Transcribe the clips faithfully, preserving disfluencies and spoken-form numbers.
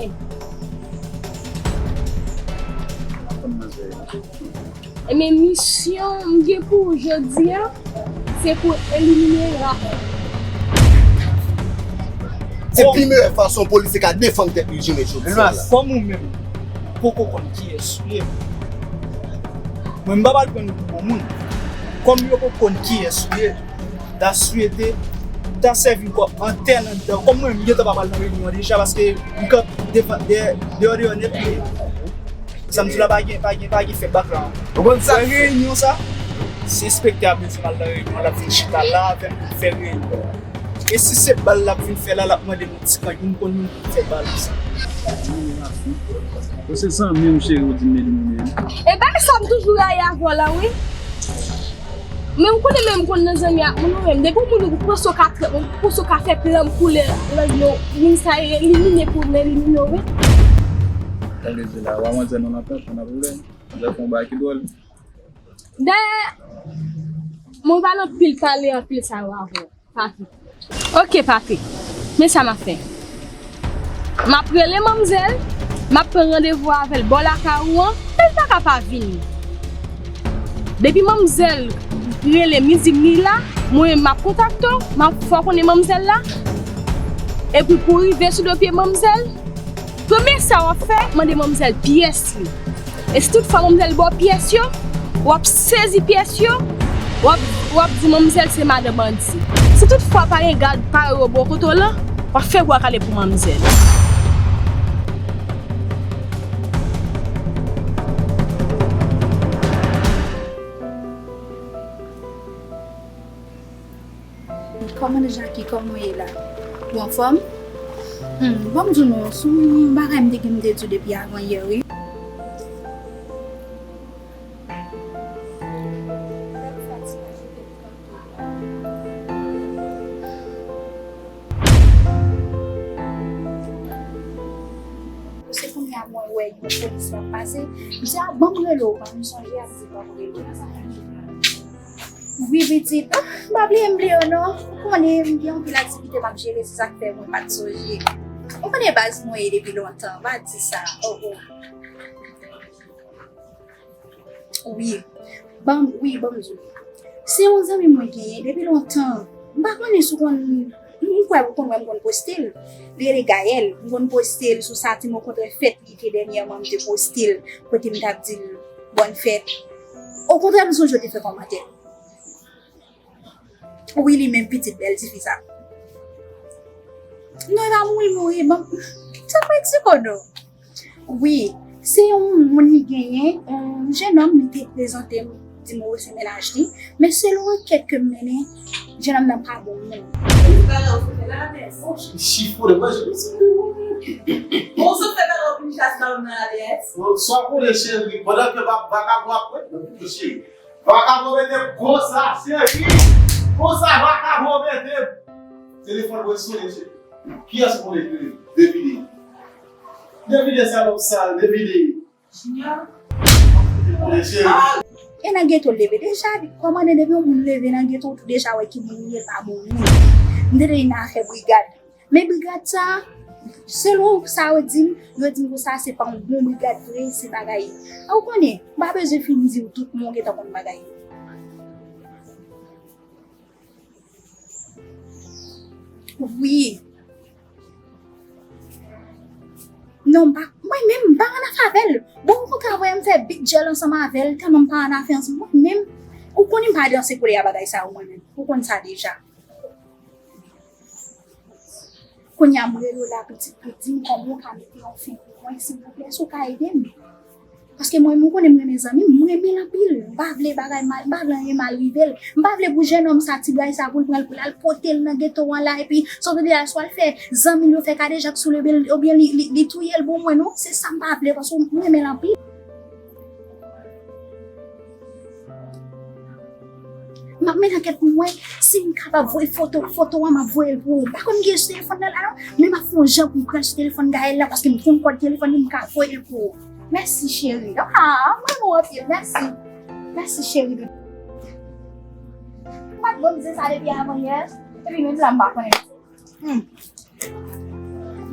Ey. Ebyen, misyon m gen pou ou jodi a, se pou elimine Rafa. Se pi meyè fason polisye ka defann tèt li jounen jodi a la. Kòm ou menm poko konn kiyès ou ye, mwen m pa pral pran nou pou bon moun. Kòm yo poko konn kiyès ou ye, ta swete, ta sèvi kòm antèn anndan. Kòm mwen, m gentan pa pral nan reyinyon an deja, paske m kanpe devan, dèyè, deyò, deyò nèt, men sa m di w la, pa gen, pa gen, pa gen fè bak la. Ou konn sa k fè? Reyinyon sa, si enspektè a bezwen m al nan reyinyon an, l ap vin chita la avè m pou n fè reyinyon. E si se bal l ap vin fè la, l ap mande m ti kòb, m konn moun ki fè bal sa. Ou se zanmi m, cheri, ou di m elimine li. E bagay sa m toujou rayi avè w la, wi. Men m konnen menm konn nan zanmi ak moun ou menm. Depi w moun ou panse w ka trè, ou panse w ka fè plan pou lè lang yo, moun sa yo elimine pou m elimine w, wi. Sa vle di la, w a manzè nan lantan, pa nan pwoblèm. Manzè fè yon bagay ki dwòl. Dayè, mwen pa nan pil pale anpil sa yo avè w. Papi. Ok, papi. Men sa m ap fè. M ap rele manmzèl, m ap pran randevou avè l bò lakay ou an, men l pa ka pa vini. Depi manmzèl rele m, li di m li la, mwen menm m ap kontakte w, m ap fè w konnen manmzèl la. Epi pou w rive sou do pye manmzèl, premye sa w ap fè, mande manmzèl pyès li. E si toutfwa manmzèl ba w pyès yo, w ap sezi pyès yo, w ap, w ap di manmzèl se madan bandi. Si toutfwa pa gen gad parèy ou bò kote w lan, w ap fè bwa kale pou manmzèl. Kòman Jackie, kòman w ye la? Ou anfòm? Hmm, ban m di w non, se yon bagay m te gen m te di w depi avan yè, wi. Se kounye a mwen wè yon polis la pase. M di a ban m rele w, ban m sonje a m di ban m rele w. Wi, pitit. Ah, m pa bliye m bliye w non. Ou konnen m gen anpil aktivite m ap jere, se sa k fè mwen pa t sonje. Ou konnen baz mwen ye depi lontan, m pa di sa. Oh, oh. Wi. Ban m, wi, ban m di w. Se yon zanmi mwen genyen depi lontan. M pa konnen si w konn, m kwè ou konn wè m konn poste l. Li rele Gaël. M konn poste l sou sa ti mwen kontre fèt li te dènyèman, m te poste l kote m t ap di l bòn fèt. Okontrè, m sonje w te fè kòmantè. Wi, li menm pitit bèl tifi sa. Non, e pa mouri, mouri. Bon, sa pa eksite non. Wi, se yon moun li genyen, yon jennonm li te prezante m, di m wi se mennaj li. Men selon ankèt ke m mennen, jennonm nan pa bon moun. Ou sot fè bagay, ou sot fè bagay, ou vin chase balon nan la D S. Bon, sa w konnen, cheri, pandan ke va-, vakabon ap pran, cheri. Vakabon mete m konsa, cheri. Konsa, vakabon mete m. Telefòn mwen sonnen, cheri. Kiyès ou konnen ki rele? Devine. Devine, salòp sal, devine. Junior. Ou konnen, cheri. E nan geto l leve deja, kòman depi yon moun leve nan geto, ou deja wè ki moun li ye, l pa bon moun. M te tande nan afè brigad. Men brigad sa, selon sa yo di m, yo di m konsa se pa yon bon brigad vre, se bagay. A, ou konnen, m pa bezwen fin di w tout, men w gentan konn bagay yo. Wi. Non, m pa, mwen menm, m pa annafè avè l. Bon, ou konn ka wè m fè big gel ansanm avè l, tèlman m pa annafè ansanm. Mwen menm, ou konnen m pa danse koulè a bagay sa yo mwen menm. Ou konn sa deja. Kounye a m rele w la pitit pou di m kòman w ka mete yon fen pou mwen, silvouplè, si w ka ede m. Paske mwen menm, ou konnen m renmen zanmi m, m renmen l anpil. M pa vle bagay mal, m pa vle anyen mal rive l. M pa vle pou jennonm sa, ti bray sa, pou l pran l, pou l al pote l nan geto an la, epi sot de la, swa l fè zanmi l yo fè kadejak sou li, oubyen, oubyen li, li, li touye l pou mwen, non. Se sa m pa vle, paske m renmen l anpil. M ap mennen ankèt pou m wè si m kapab voye foto, foto an, m ap voye l pou ou. M pa konn ki sou telefòn nan la non, men m ap fè yon jan pou m pran sou telefòn Gaël la, paske m konn kòd telefòn li, m ka voye l pou ou. Mèsi, cheri. Ah, m renmen w anpil. Mèsi. Mèsi, cheri. M pa t bon m di sa depi avan yè, epi menm la m pa konnen. Hmm.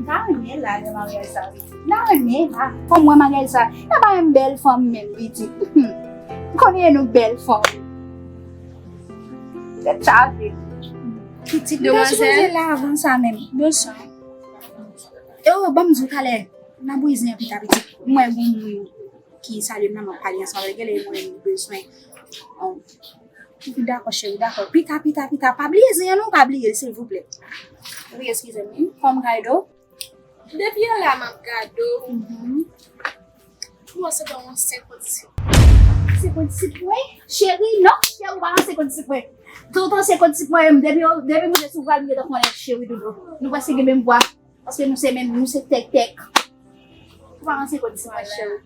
Ta renmen la nan maryaj sa wi. Ta renmen la. Fanm mwen maryaj sa. Nan pa menm bèl fanm menm pitit. M konnen nou bèl fanm. Tèt chaje. Pitit demwazèl. Mwen ta sipoze la avan sa menm. Bonswa. Yo, ban m di w talè. N a bwize an pita pitit. Mwen gon moun ki salye m nan, m ap pale ansanm avè l, genlè mwen bezwen. Epi dakò cheri, dakò. Pita, pita, pita. Pa bliye zen an non, pa bliye l silvouplè. Wi, eskize m wi. Kòm Kaydo. Depi yè la m ap gade w. Mhm. Ou wè se ba yon senkant sik. Senkant sik mwen? Cheri, non, cheri, ou pa nan senkant sik mwen. Tonton senkant sik mwen menm, depi, depi m rive sou vwa l, m gentan konnen cheri doudou. Nou prèske gen menm vwa. Paske nou se menm, nou se tèk tèk. Ou pa ranse kòd si mwen cheri.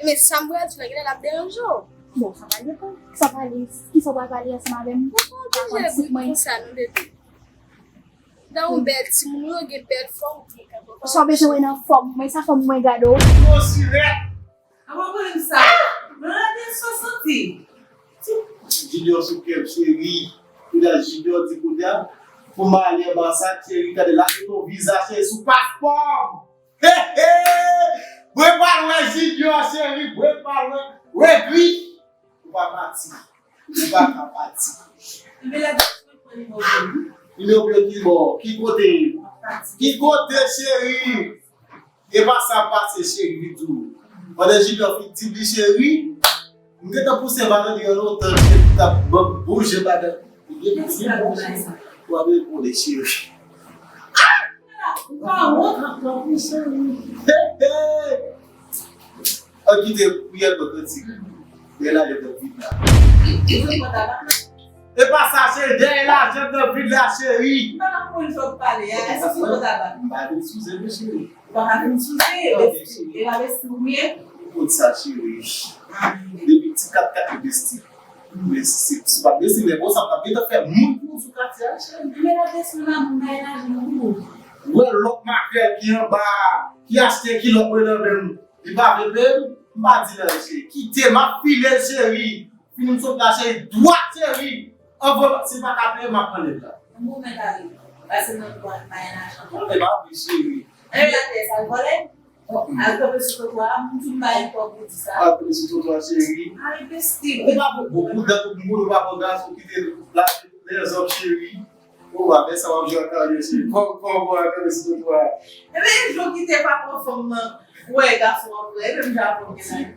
Men sa m pral di la, genlè l ap deranje w. Bon, sa pral depann. Sa pale, kisa w pral pale ansanm avè m? Ou pa oblije ri konsa non bebe. Dan yon bèl timoun ou gen bèl fòm ou byen kanpe. Sa w bezwen wè nan fòm mwen, sa fòm mwen gade w. Yo sirèt. Apa pwoblèm sa? Mwen rete sou santi. Junior sou kè m cheri. Kounya Junior di kounya pou m ale anba sa cheri, gade la se yon viza cheri sou paspò m. He he! Mwen pral wè Junior cheri, mwen pral wè. Wè pi. Ou pa pati. Ou pa ka pati. Nimewo pye ki bò? Ki kote? Ki kote cheri? E pa sa pase cheri tou. Pandan Junior fin di li cheri, m gentan pouse Valérie an lontan cheri t ap ban m bouje bagay. Li gen ti bouje. W ap reponn cheri. Ou pa wont ankò pou cheri. He he! An kite priyè nan kantik. Dèyè lajant nan vid la. E pa sa cheri, dèyè lajant nan vid la cheri. M pa konn sa w ap pale a, èske se sou tabak? M pa vin sou zen non cheri. Ou pa ka vin sou zen, e pa besti ou ye? Ou konn sa cheri. Depi ti kat kat ou besti. Men si se pa besti, men bon sa pa gentan fè moun pou ou sou katye a cheri. Men la besti ou la moun bay lajan pou ou. Wè lòt makrèl ki anba a, ki achte kilòt mwen nan men m. Li pa vle peye m, m pa di l anyen cheri. Kite m ap file l cheri. Fini m sot la cheri, dwat cheri. Anvan si l pa ka peye m ap pran nèg la. Bon men gade, pase nan dwat bay lajan. Non, men pa vre cheri. Epi atè sa l vòlè? Al kanpe sou twotwa a, m di m bay kòb pou di sa. Al kanpe sou twotwa cheri. Ay besti. Ou pa bon, bon, pou dan tout moun, ou pa bon gason kite la, lèzòm cheri. Ou pa fè sa w ap jwe ak karyè cheri. Kòm, kòm ou al kanpe sou twotwa a. Ebyen, jou kite pa pran fanm nan. Ou wè gason an pran, e menm jan avè w gen la.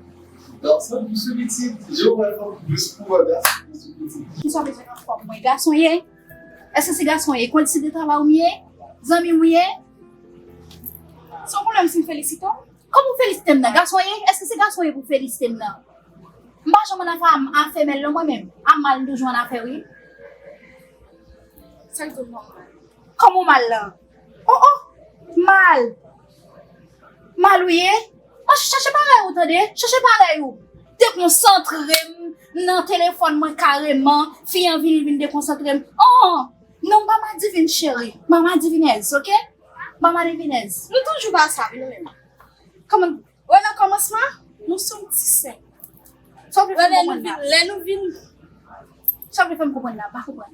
Donk, se plis pitit, je wè fanm plis pou wè gason plis pitit. Kisa w bezwen nan fanm mwen? Gason ye? Èske se gason ye? Kondisite travay ou m ye? Zanmi m ou ye? Se yon pwoblèm si m felisite w? Kòman w felisite m nan? Gason ye? Èske se gason ye pou felisite m nan? M pa janm ann afè a femèl non mwen menm. A mal m toujou ann afè wi. Sa k di w mal? Kòman w mal lan? Oh oh! Mal! Mal ou ye? Mwen chache parèy ou tande, chache parèy ou. Dekonsantre m nan telefòn mwen kareman, fi an vini vin dekonsantre m. Oh! Non, m pa madivin cheri, m pa madivinèz, oke? M pa madivinèz. Nou toujou pa sa, nou menm. Kòman? Wè nan kòmansman, nou se yon ti sèk. Sa w vle fè m konprann la? Lè nou vin, lè nou vin. Sa w vle fè m konprann la? M pa konprann.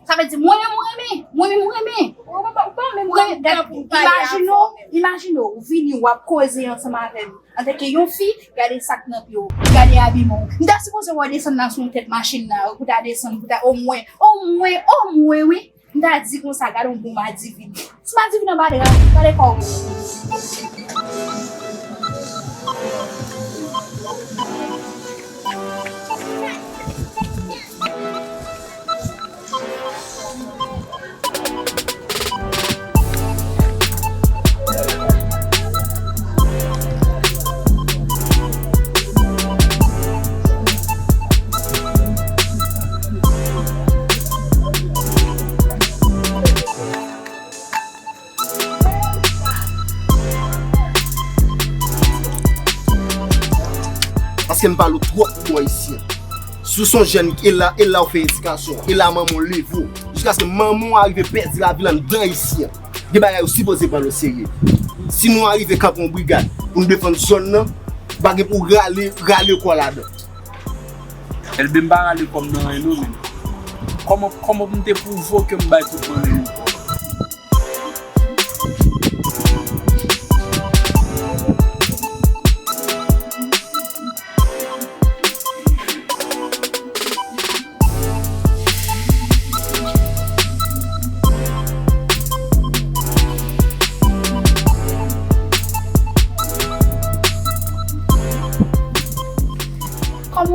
Sa vle di, mwen menm ou renmen, mwen menm ou renmen. Ou pa, ou pa menm pran tan pou m pale avè w menm. Imajine w, imajine w, ou vini, w ap koze ansanm avè m. Antanke yon fi, gade sa k nan pye w, gade abiman w. M ta sipoze wè w desann la sou yon tèt machin la, pou ta desann, pou ta, omwen, omwen, omwen, wi. M ta di konsa, gade yon bon madivin. Ti madivin anba dra, gade kò w. Paske m pale w twòp pou Ayisyen. Si w se yon jèn, e la, e la w fè edikasyon, e la manman w leve w, jiskaske manman w arive pèdi lavi l anndan Ayisyen. Gen bagay ou sipoze pran o serye. Si nou arive kanpe yon brigad pou n defann zòn nan, pa gen pou rale, rale kò ladan. Elbe m pa rale kò m nan anyen non, men kòman, kòman pou m te pwouve w ke m bay tout mwen menm yon kò?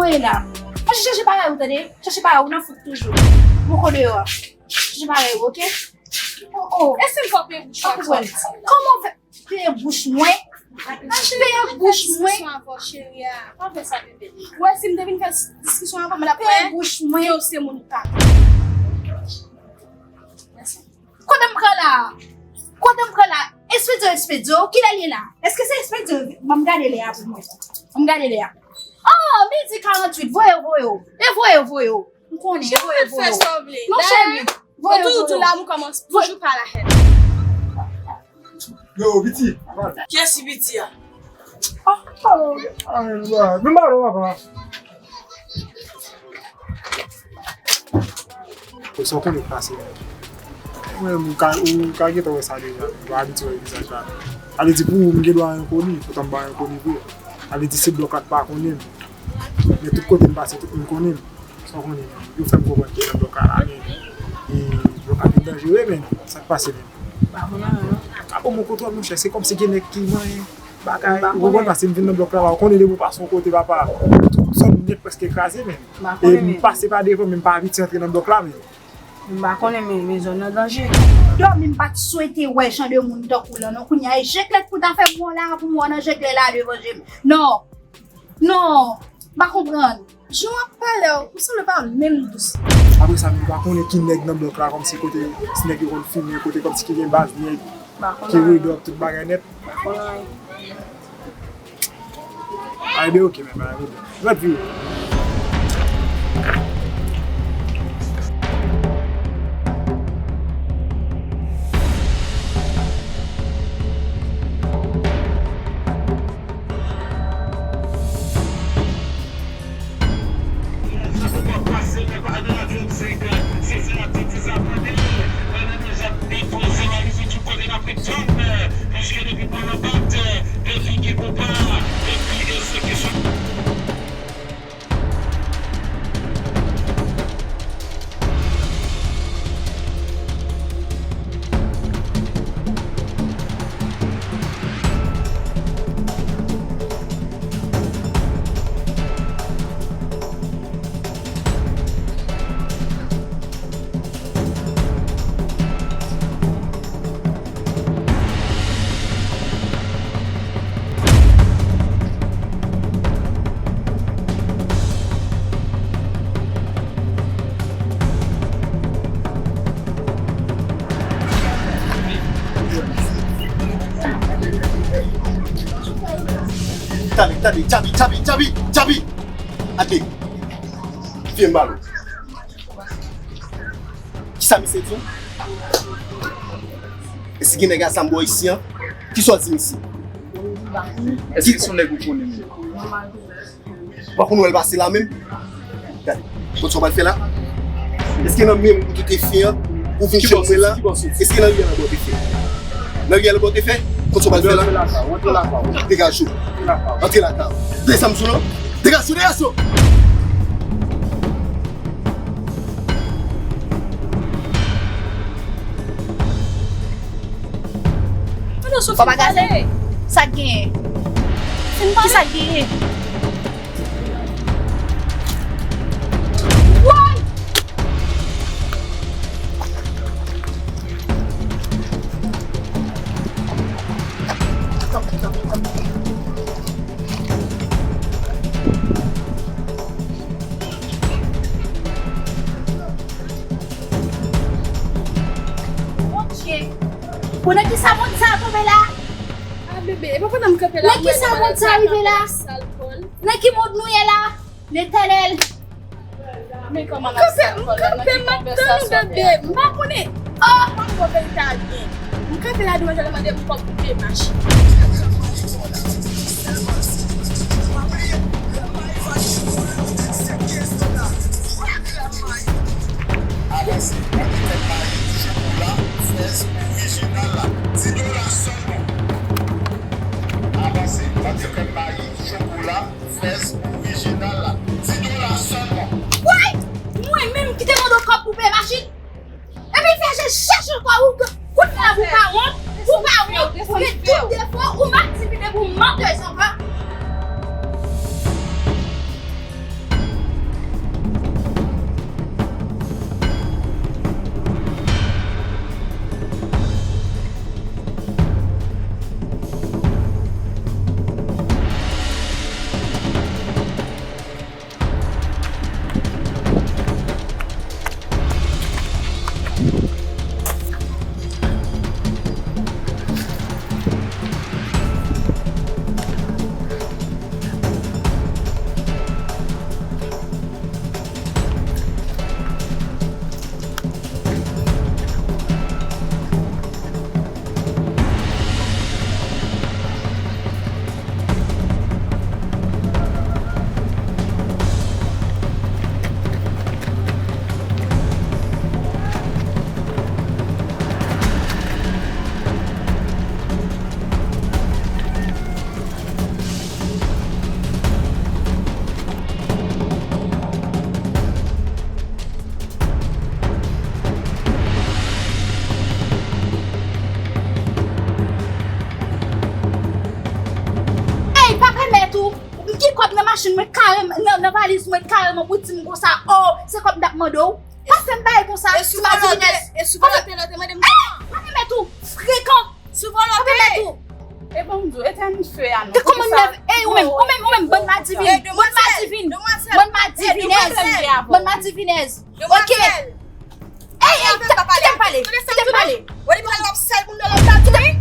Mwen la. Mwen chèche bagay ou tande. Chèche bagay ou nan fout toujou. Mwen ko deyò a. Chèche bagay ou, oke? Oh, oh. Èske m fò peye bouch ou ak sa? Kòman w fè peye bouch mwen? Peye bouch mwen. Diskisyon avè w, cheri a. Pa fè sa, bebe. Ou wè si m te vin fè diskisyon avè w, mwen ap peye bouch mwen. Yo se moun pa. Kote m pran la? Kote m pran la? Expedio, Expedio, kilè l ye la? Èske se Expedio? Ban m gade lè a pou mwen. Ban m gade lè a. Oh, midi karannwit, voye, voye. E voye, voye. M konnen, voye, voye. Monchè, voye, voye. Yo toujou pa la hèn. Yo, Piti. Kiyès ki Piti a? Ah, ah, ah, ah, menm pa non, papa. Sa w konnen k pase menm. Mwen, ou ka, ou ka gentan wè sa deja. Ou abitye wè vizaj la. Sa vle di pou ou, m gen dwa enkoni, poutan m pa enkoni vre. Sa vle di se blòk la k pa konnen m. Men tout kote m pase, tout moun konnen m. Sa w konnen menm. Yo fè m konprann ke nan blòk la la, men, e, blòk la vin danjere, men. Sa k pase menm? Pa konnen anyen non. Ka bon, mwen kontwòl, monchè, se kòmsi gen nèg ki manyen bagay. Ou konprann, paske m vin nan blòk la la, ou konnen depi w pase yon kote, papa, tout zòn nèt prèske kraze, men. E m pase pa devan, men m pa abitye antre nan blòk la, men. M pa konnen, men, men zòn nan danje. Dòmi m pa t swete wè jan de moun tankou w lan non. Kounye a e jeklèt pou ta fè m wè w la, pou m wè w nan jeklèt la devan je m. Non. Non. M pa konprann. Jan w ap pale a, ou sanble pa menm dous. Apre sa, m pa konnen ki nèg nan blòk la, kòmsi kote ti nèg yo konn fimen, kote kòmsi ki gen baz nèg, ki redòp, tout bagay nèt. M pa konnen anyen. Ay, ben, oke, men, men, men, men, men. Kote n ap depoze valiz yo tout kote n ap ret tann, piske depi pran nan bat, depi gen konpa, depi gen se kesyon. Tande, tande, Djabi, Djabi, Djabi, Djabi! Ate, vye malo. Kisa misye di w? E si gen nèg a zam bò isi an, kisa w di misye? Èske se yon nèg ou konnen menm? Ou pa konn wè l pase la menm? Gade, konn sa w pral fè la? Èske nan men m ou kite fi an? Ou vin jwenn mwen la? Èske nan riyèl anba w te fè? Nan riyèl anba w te fè? Konn sa w pral fè la? Degaje w. Antre lakay ou. Desann sou non. Degaje w, degaje w. Papa Gazon, sa k genyen? Kisa k genyen? Woy! Bondye! Bon, nan kisa mond sa a tonbe la? Ah, bebe, e pa pandan m kanpe la, nan kisa mond sa a rive la? Nan ki mond nou ye la? Letènèl! Men kòman n ap fè? M kanpe, m ap tann ou, bebe. M pa konnen. Oh! Kòm bon verite a gen. M kanpe la devan, jan l mande m kòb koupe machin. Avanse, mande kòb mayi, chokola, frèz, orijinal la, dis dola sèlman. Avanse, mande kòb mayi, chokola, frèz, orijinal la, dis dola sèlman. Woy! Mwen menm ki te mande w kòb pou peye machin? Epi fè je chèch ankò ou, kounye a ou pa wont, ou pa wont, ou gen tout defo, ou m ap di pite pou mantèz ankò. Machin mwen kareman, nan, nan valiz mwen kareman pou di m konsa, o, se kòb m t ap mande w. Pa fè m bagay konsa, ti madivinèz. E sou vòlò te, e sou vòlò te, lè te mande m. Ey, pa mèt ou, frekan. Sou vòlò te. Pa mèt ou. E bon, m di w, etèn fè a non. Te kòman nèv, ey, ou menm, ou menm, ou menm, bann madivin, bann madivin, bann madivinèz, bann madivinèz. Ok. Ey, ey, kite m pale, kite m pale.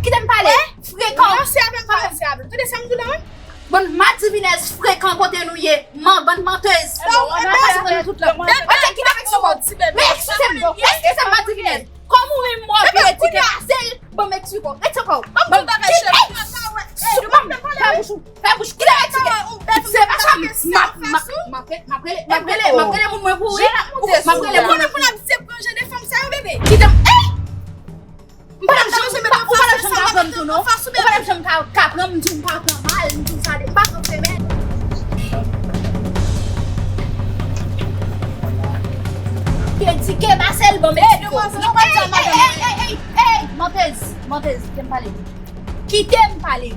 Kite m pale. Frekan. Bann madivinèz frekan kote nou ye. Man, bann mantèz. Sa w pase nan tout lan. Ok, kite m eksplike w. Men eksplike m, bon, eksplike m madivinèz. Kòm ou menm mò vye ti ke pase l, ban m eksplike w. Eksplike w. Ban m di w bagay, cheri. Fè bouch ou, fè bouch ou. Kite m eksplike. Se pa sa m, m ap, m ap, m ap rele, m ap rele, m ap rele moun mwen pou wi. M ap rele moun mwen pou l ap di pran jan de fanm sa yo, bebe. Kite m, ey! M pa t ap janm, ou pa t ap janm ka pran m tou non. Ou pa t ap janm ka, ka pran m, m di w m pa pran mal, m di w sa de, m pa pran femèl. Edike Marcel, bon, men. Ey, demwazèl, ou pa di a madanm mwen. Ey, ey, ey, ey, mantèz, mantèz, kite m pale. Kite m pale.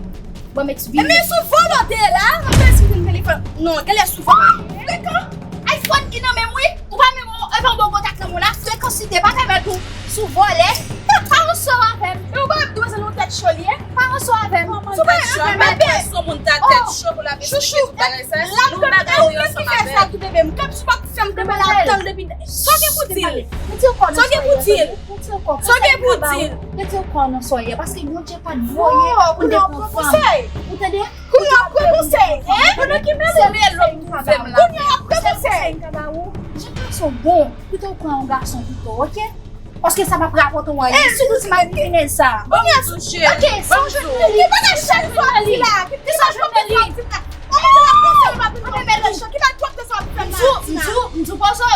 Bon, men, ti vini. Men sou vòlò te ye la, mantèz ki vin telefòn. Non, genlè sou vòlò. Frekan. iPhone ki nan men m wi. Ou pa menm, e pa yon bon kontak nan men w la, frekansite pa pèmèt ou sou vòlè. Pa ansanm avè m. E ou pa ap dwe nan yon tèt cho li ye. Pa ansanm avè m. Sou pa ansanm avè m. Sou moun ta tèt cho pou l ap eksplike tout bagay sa. L ap tann ou menm ki fè sa tou bebe m. Kèm sou pa fè m te mal ap tann depi. Sa w gen pou di l? Sa w gen pou di l? Sa w gen pou di l? Rete w kò nan sa w ye, paske Bondye pa t voye pou n te pran fanm. Ou tande? Kounye a w ap pran konsèy, en? Pandan ki mele lòt pou fè m la. Kounye a w ap pran konsèy. Jan gason bon, pito w pran yon gason pito, ok? Paske sa p ap rapòte w anyen. Sitou ti madivinèz sa. Kounye a, ok, sa w jwenn nan li. Ki bagay chak fwa w di la? Ki sa w jwenn nan li? Ou mete w ap pran konsèy, w ap vin pran konsèy. Ki bagay twòp de sa w ap fè m la? M di w, m di w, m di w, poze w,